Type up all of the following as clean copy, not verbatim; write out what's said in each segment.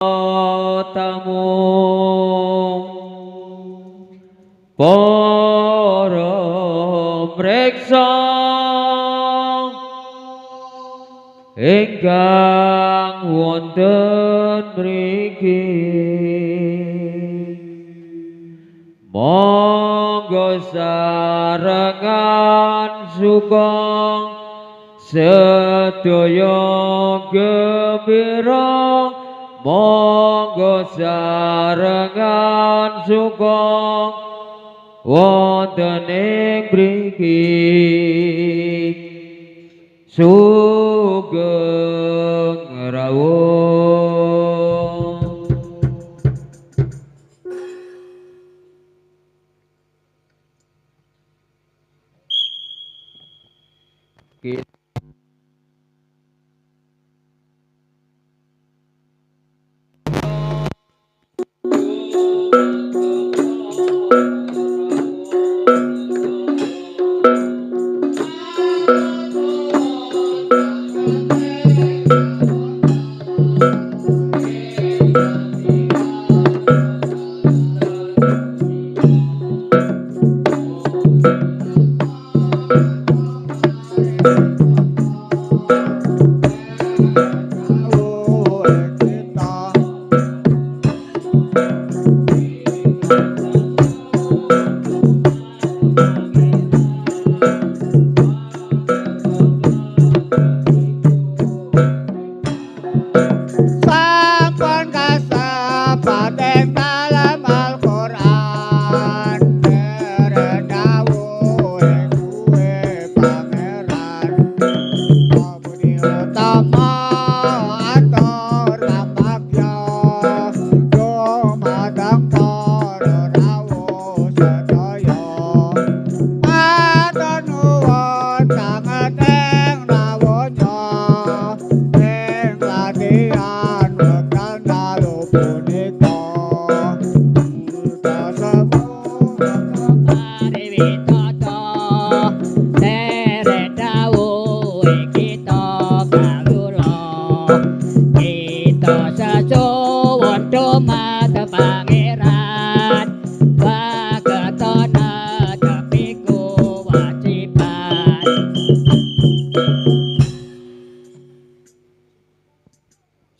Tamu, para mreksa ingkang wonten mriki, monggo sarengan suka sedaya gembira, monggo sarengan suka wonten ing mriki. Sugeng rawuh.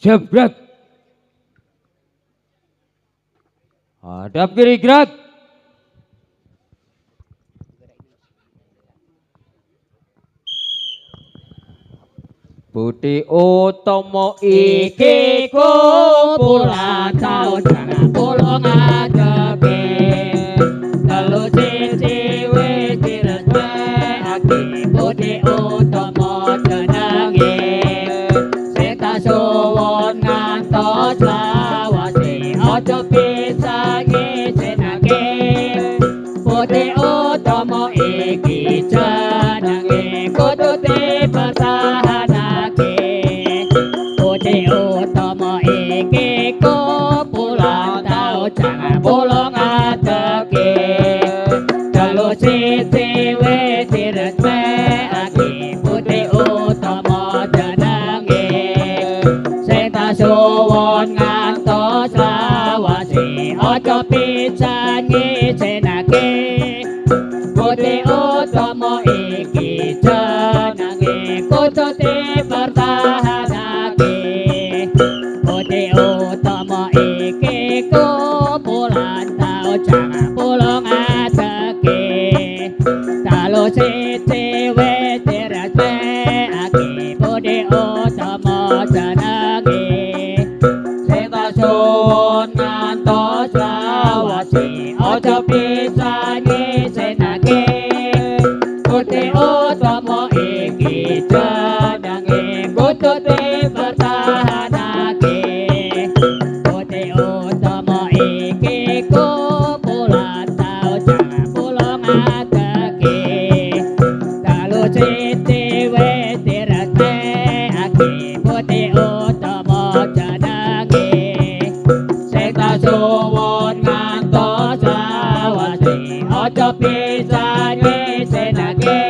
Jebret. Hadap kiri gerak. Budi Utomo iki kumpulan taun 90 ngadeke telu siji wis diresmekake. Budi Utomo jenenge sing tak suwun ngantos lawase aja bisa ngisinake. Budi Utomo iki jenenge kudu dipertahanake. Budi Utomo iki kumpulan taun 90 ngadeke telu siji wis diresmekake. Budi Utomo jenenge sing tak suwun ngantos lawase aja pisan ngisinake. Budi Utomo iki jenenge kudu dipertahanake. Budi Utomo iki kumpulan taun 90 ngadeke telu siji wis diresmekake. Budi Utomo jenenge sing tak suwun ngantos lawase aja pisan ngisinake. Budi Utomo iki jenenge kudu dipertahanake. Budi Utomo iki kumpulan taun 90 ngadeke telu siji wis diresmekake. Budi Utomo jenenge sing tak suwun ngantos lawase aja pisan ngisinake.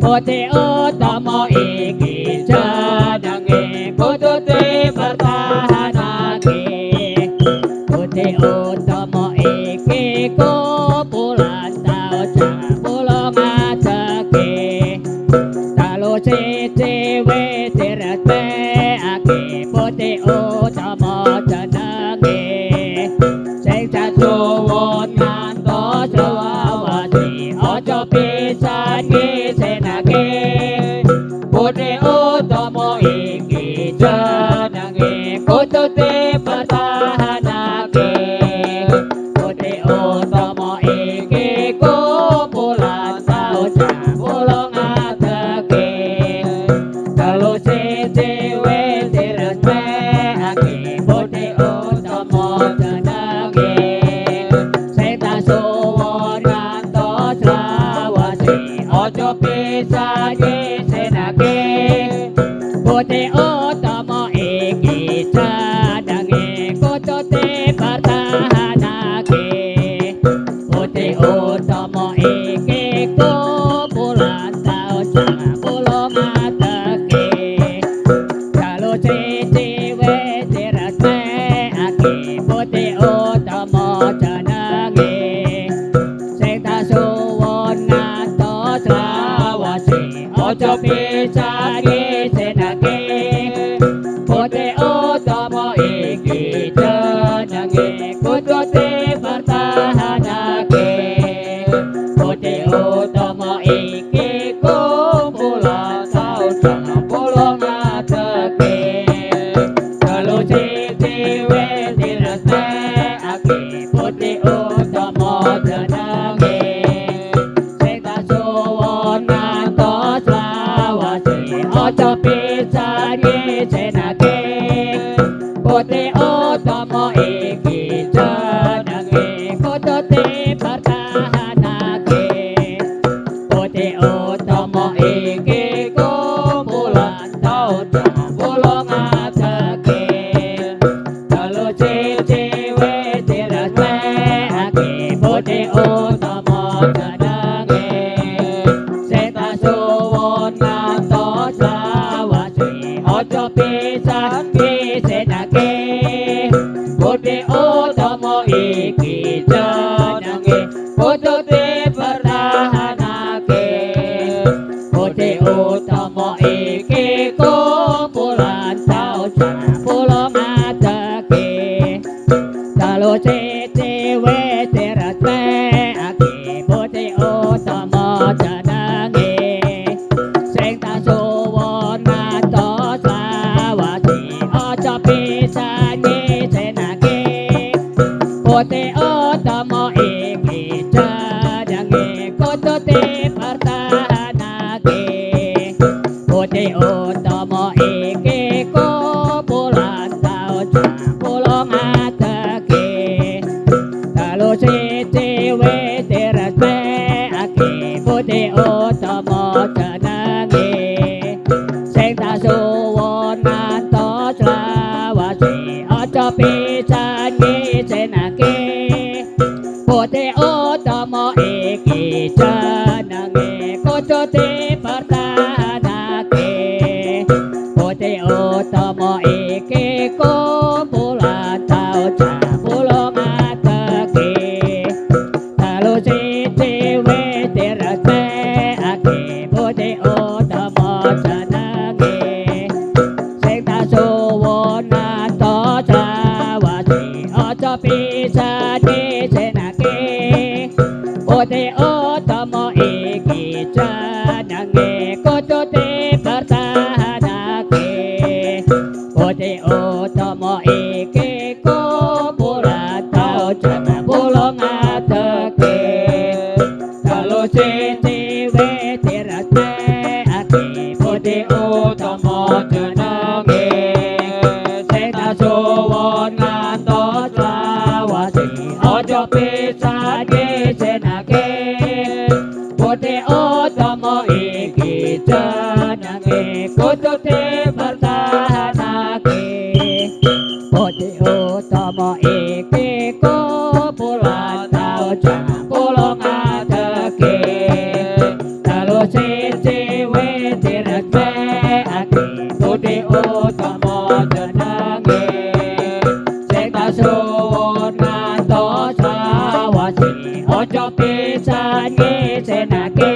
Budi Utomo iki jenenge kudu dipertahanake. utama jenenge sing jatuwun ngantos lawase aja pisan ngisinake Putri utama iki jenenge kudu dipertahanake Putri utama iki kumpulan saujang pulung ngadege telu siji wis diresmekake Putri utama jenenge sing tak suwun ngantos lawase aja pisan ngisinake Putri utama iki jenenge kudu dipertahanake Putri utama iki kumpulan saujang pulung ngadege telu siji wis diresmekake Putri utama jenenge sing tak suwun ngantos lawase aja pisan ngisinake Putri utama iki jenenge kudu dipertahanake Putri utama iki kumpulan saujang pulung ngadege telu siji wis diresmekake Putri utama jenenge sing tak suwun ngantos lawase aja pisan ngisinake Putri utama iki jenenge kudu dipertahanake Putri utama iki kumpulan saujang pulung ngadege telu siji wis diresmekake Putri utama jenenge sing tak suwun ngantos lawase aja pisan ngisinake Putri utama iki jenenge kudu dipertahanake Putri utama iki kumpulan saujang pulung ngadege telu siji wis diresmekake Putri utama jenenge sing tak suwun ngantos lawase aja pisan ngisinake Putri utama iki jenenge kudu dipertahanake Putri utama iki kumpulan saujang pulung ngadege telu siji wis diresmekake Putri utama jenenge sing tak suwun ngantos lawase aja pisan ngisinake Putri utama iki jenenge kudu dipertahanake Putri utama iki kumpulan saujang pulung ngadege telu siji wis diresmekake Putri utama jenenge sing tak suwun ngantos lawase aja pisan ngisinake Putri utama iki jenenge kudu dipertahanake Putri utama iki kumpulan saujang pulung ngadege telu siji wis diresmekake Putri utama jenenge sing tak suwun ngantos lawase aja pisan ngisinake Putri utama iki jenenge kudu dipertahanake Putri utama iki kumpulan saujang pulung ngadege telu siji wis diresmekake Putri utama jenenge sing tak suwun ngantos lawase aja pisan ngisinake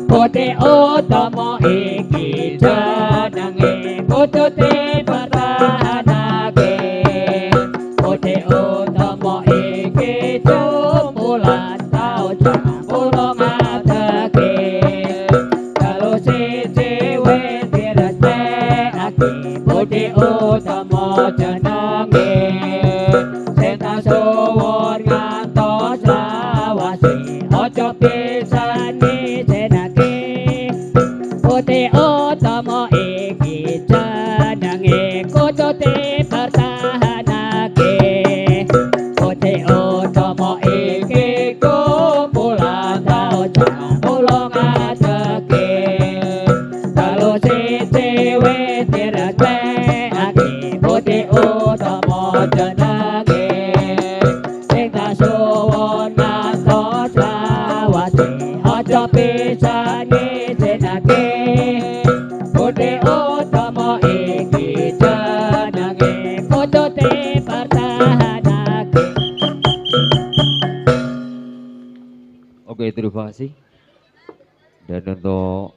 Putri utama iki jenenge kudu dipertahanake. Jenenge sing tak suwun ngantos lawase, aja bisa ngisinake. Budi Utomo iki jenenge, kudu dipertahanake. Oke, terima kasih. Dan untuk